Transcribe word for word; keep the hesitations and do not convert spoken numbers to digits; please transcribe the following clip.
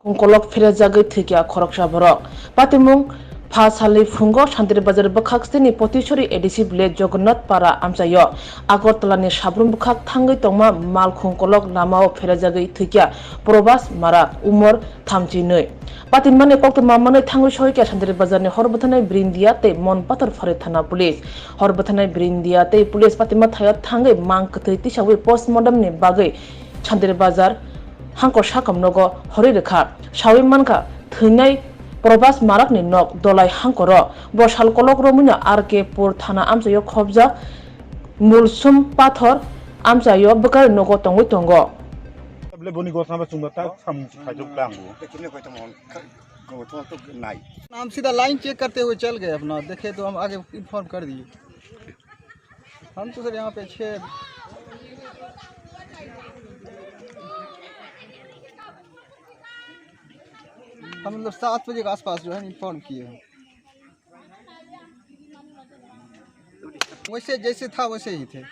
Kolok pherejagwi thwikya khoroksa borok. Patimung pha salni phungo Santri Bazar bwkhak stini Potisori A D C village Jagannath Para amchaio Agartala ni sabrum bwkhak thangwi tongma malkhung kolok lamao pherejagwi thwikya Probas Marak, umor thamchi nwi. Patimani koktwma manwi thangwi sohikya Santri Bazar ni hor bwthanai Brindia tei Mon Pathor Phari Thana Police. Hor bwthanai Brindia tei police patima thaio thangwi mang kwthwi tisawi postmortem ni bagwi Santri Bazar hangko sakam nogo horwi rwkha. Sawi mankha, thwinai Probas Marakni nok Dolai hangkoro. Bo sal kolok romwino R K Pur thana amchaio khobjak Mulsum Pathor amchaio bwkari nogo tongwi tongo. Tablet boni gosna ba chungba ta samung khaijok ta ang bo. हम सीधा line check करते हुए चल गए अपना, देखे तो हम आगे इन्फॉर्म कर दिए। हम तो सर यहाँ पे छः, हम मतलब सात बजे के आसपास जो है इन्फॉर्म किए हैं। वैसे जैसे था वैसे ही थे।